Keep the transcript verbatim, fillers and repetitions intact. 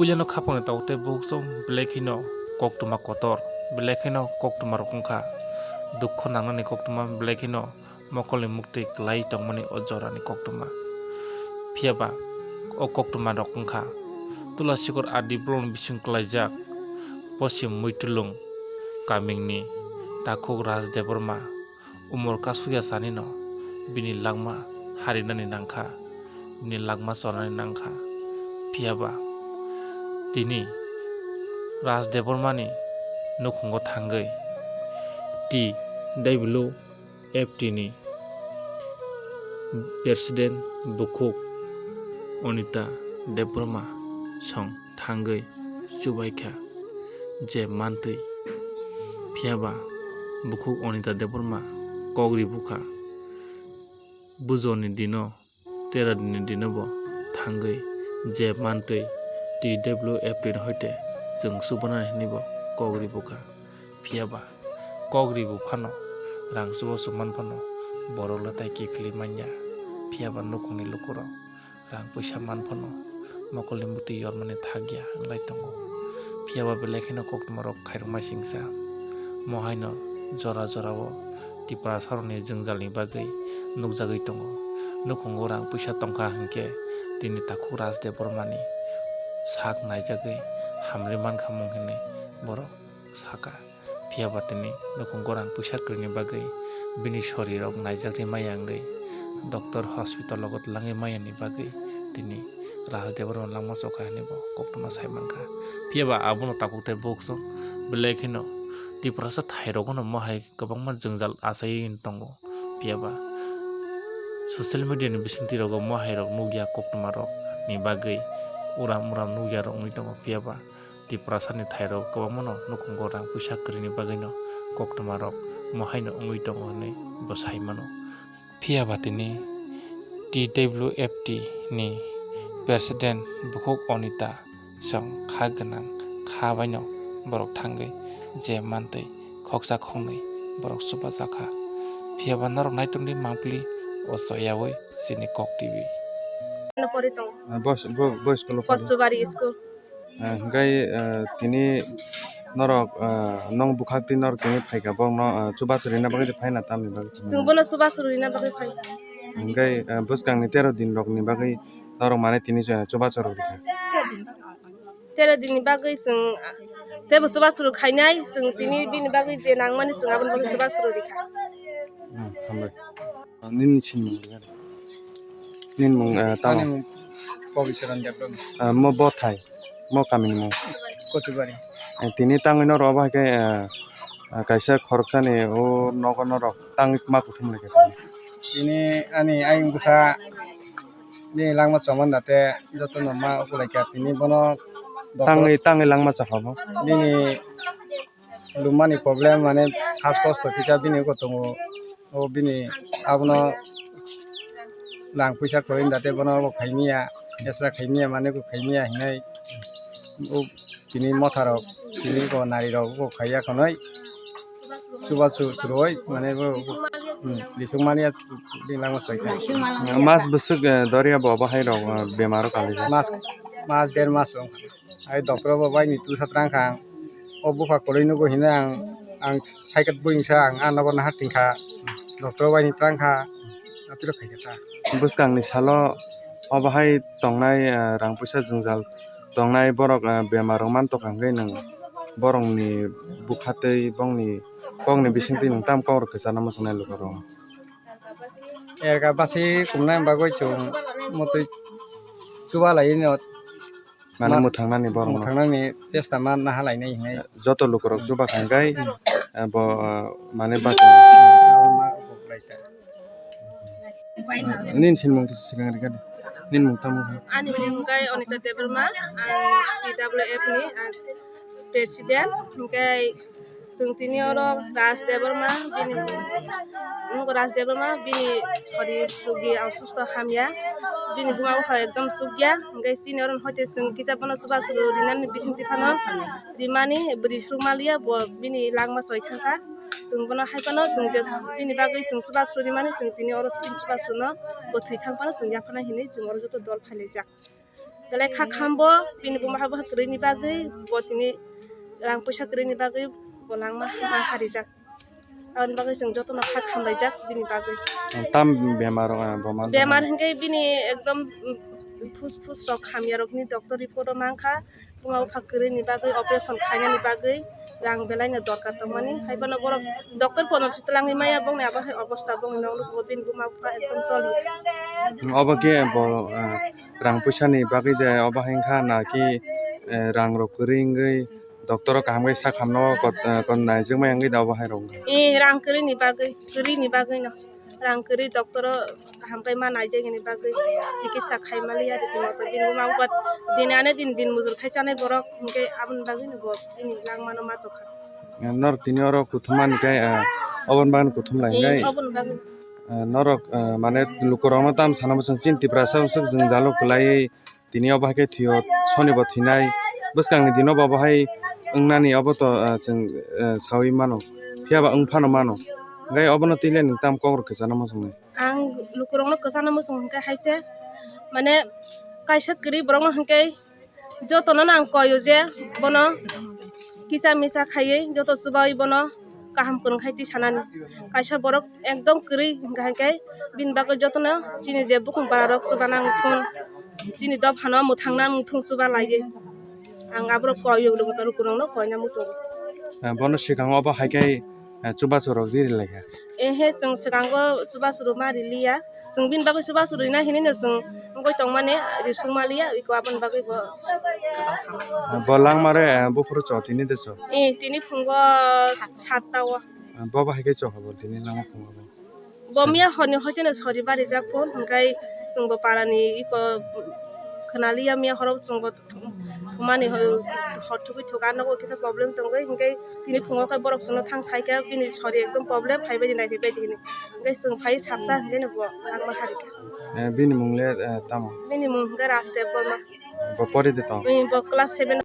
Puilano khapangni tabuk tei bukhuk chwng belai kheno koktwma kotor, belai kheno koktwma rok wngkha. Dukhu nangnani koktwma belai kheno mokolni muktwi kwlai tongmani o jorani koktwma. Phiya ba o koktwma rok wngkha Tulasikor R D block ni bising kwlaijak Poschim Muitulung kamingni takhuk Raj Debbarma. Umor kasukya sanino bini langma harinani nangkha, bini langma chornani nangkha. Phiya ba tini Raj Debbarmani nukhungo thangwi T W F T ni President bukhuk Anita Debbarma song thangwi chubaikha je mantwi. Phiya ba bukhuk Anita Debbarma kok ribukha. Bujoni dino, tera dini dino bo thangwi je mantwi T W F T ni hoite chwng chubanani hwnwi bo kok ribukha. Phiya ba kok ribu phano, rang chubachu man phano borok le tai kiphilwi manya. Phiya ba nukhungni lukurok rang puisa man phano mokolni muktwi yormani thakya wnglai tongo. Phiya ba belai kheno koktwmarok khairokma singsa. Mohaino jora jorao Tiprasarokni jwngjalni bagwi nukjagwi tongo. Nukhungo rang puisa tongkha hinkhe tini takhuk Raj Debbarmani sak naijagwi hamrwi mankha mung hinwi borok saka. Phiya ba tini nukhungo rang puisa kwrwini bagwi bini sorirok naijagwi maya wngwi doctor hospital logo twlangwi mayani bagwi tini Raj Debbarma langma chokha hinwi bo koktwma sai mankha. Phiya ba abono tabuk tei bukhuk chwng belai kheno Tiprasa thairokno mohai kwbangma jwngjal achaiwi tongo. Phiya ba social media ni bisingtwi rogo mohairok nukya koktwmarokni bagwi uram uram nukyarok wngwi tongo. Phiya ba Tiprasani thairok kwbangmano nukhungo rang puisa kwrwini bagwino koktwmarok mohaino wngwi tongo hwnwi bo sai mano. Phiya ba tini T W F T ni President bukhuk Anita song kha gwnang kha baino borok thangwi je mantwi khoksa khoknwi borok chubajakha. Phiya ba norok naitongdi mangpili o choyawi chini Kok T V. Ano pori tongo. Ah, boys, bo-, boys school o pori. Poschubari school. Ah, hingkai, ah, tini norok, ah, nong bwkhak twi norok tini phaikha, borokno, ah, chubachu rina bagwi phaina tamni bagwi tini? Chwng bono chubachu rina bagwi phai. Hingkai, ah, bwskangni tero din rokni bagwi norok mane tini chu-, chubachu rwrwkha. Tero din ni bagwi chwng, ah, teibo chubachu rw khainai, chwng tini bini bagwi je nangmani chwng aboni bagwi chubachu rwrwkha. Hmm, hambai. Nini sinimung rwgani. Nini mung, eh, tamo? Ani mung Kobicharan Debbarma. Eh, mo bo thai, mo kamini mung? Kotubari. Eh, tini tangwi norok obo hai khe, eh, eh, kaisa khoroksani o nogo norok tangwi ma kuthum lai kha tini. Tini ani ayung bwsa bini langma chomanda tei jotono ma ukulai kha tini bono doktor. Tangwi, tangwi langma chakha bo? Bini lumani problem, mane sas kosto kisa bini eko tongo. O bini abono lang puisa kwrwi da tei bono bo khaimiya, esra khaimiya, mane bo khaimiya hinai. O tini motha rok, tini bo nari rok bo khaiya khonoi. Chuba chu churoi, mane bo, hmm, bising mani ya bini langma choi kha. Mas bwswk, eh, doriya bo obo hai rok, eh, bemaro kalijak. Mas, mas der mas rok. Ai doctor bo bai ni tusa trang kha. O bupha kwrwi nugo hinwi ang, ang cycle buing sa ang, ang nogo nahar ting kha. Doctor bai ni trang kha. Apiro khai kha ta. Bwskang ni salo obo hai tongnai, ah, rang puisa jwngjal tongnai borok, ah, bemar rok man tokha hwnkhe nwng borok ni bwkha tei bongni kok ni bising twi nwng tam kok rok kwchana muchungnai luku rok. Erga basi kumnai bagwi chwng motwi chuba lai no. Mane ma-, mwthangnani borokno. Mwthangnani chesta ma naha lainai hinwi. Joto lukurok chuba kha hwnkhe, eh, bo, eh, mane bachai. Nini sinimung kisa swkang rwgadi. Nini mung tamo khe? Ani mung khe Anita Debbarma, ang T W F ni, ang president, hwnkhe Chwng tini oro Raj Debbarma, bini, Raj Debbarma, bini sori rugi ang susto hamya, bini buma bupha ekdom chukya, hwnkhe chini oro hoite chwng kisa bono chubachu rinani bisingtwi phano rimani bwrwi swrwngmaliya, bo bini langma choi thangkha. Chwng bono hai phano chwng je bini bagwi chwng chubachu rimani, chwng tini oro chini chubachuno bo thwi thang phano chwng yaphana hinwi chwng oro joto dol phailaijak. Belai kha khambo bini buma hai bo kwrwini bagwi, bo tini rang puisa kwrwini bagwi bo langma ha harijak. Aboni bagwi chwng jotono kha khamlaijak bini bagwi. Tam bemar, ah, boma bemar hwnkhe bini ekdom, mm, phus phus rok hamya rokni doctor report o mankha. Buma bupha kwrwini bagwi, operation khainani bagwi rang belaino dorkar tongmani. Haiphano borok doctor pono se twlangwi maya, bongni abo hai obosta, bongni nokni bini buma bupha ekdom choliya. Obo khe bo, ah, rang puisani bagwi de obo hai wngkha na ki, eh, rang rok kwrwi wngwi doctor o kaham khe sak hamno kot, eh, kot naijak maya wngwi da obo hai rok wngkha? Eh, rang kwrwini bagwi, kwrwini bagwino. Rang kwrwi doctor o kaham khe ma naijak hini bagwi chikitsa khai maliya, riti moto bini buma bupha din ane din din mujur khai chanai borok, hinkhe aboni bagwino bo bini langmano ma chokha. Eh, norok tini oro kuthumani khe, eh, oboni bagwino kuthum lai, eh, hinkhe, oboni bagwino. Eh, norok, eh, mane lukurokno tamo sana muchung chini Tiprasa swk jwngjalo kwlaiwi tini obo hai khe thwio, sonibo thwinai, bwskangni dino bo obo hai wngnani obo to, ah, chwng, ah, saui mano, phiya ba wng phano mano. Hwnkhe obono twi le nwng tamo kok rok kwchana muchungnai? Ang lukurokno kwchana muchungo hwnkhe hai se, mane, kaisa kwrwi borokno hwnkhe jotono no ang koi o je bono kisa misa khaiwi joto chubaui bono kaham kwrwng khai twi sanani. Kaisa borok ekdom kwrwi hwnkha hwnkhe bini bagwi jotono chini je bukung bara rok chuba nang thun, chini dophano mwthang nang thun chuba laiwi. Ang aborok koi o lukurokno koina muchungo. Eh, bono swkango obo hai khe, eh, chubachu rok riri lai kha? Ehe, chwng swkango chubachu rok ma riliya. Chwng bini bagwi chubachu rina hinwi no chwng wngwi tongmani, risuk maliya, iko aboni bagwi bo. Bo langmare, eh, buphuru cho tini de cho? Eh, tini phungo satta o. Eh, bo bahai khe cho habo tini langma phungo bo? Bo miya horni hoiteno sori barijak phone, hwnkhe chwngbo parani iko khwnaliya miya horo chwngbo thumani hor thugwi thuk, ah, nogo kisa problem tongwi, hwnkhe tini phungo khe borok chwngno thang saikha, bini sori ekdom problem, phaibaidi naiphaibaidi hinwi. Hwnkhe chwng phai sapsa hwnkhe no bo langma harikha. Eh, bini mung le, eh, tamo? Bini mung hwnkhe Rajdev Borma. Bo pori de tong? Eh, bo class seven.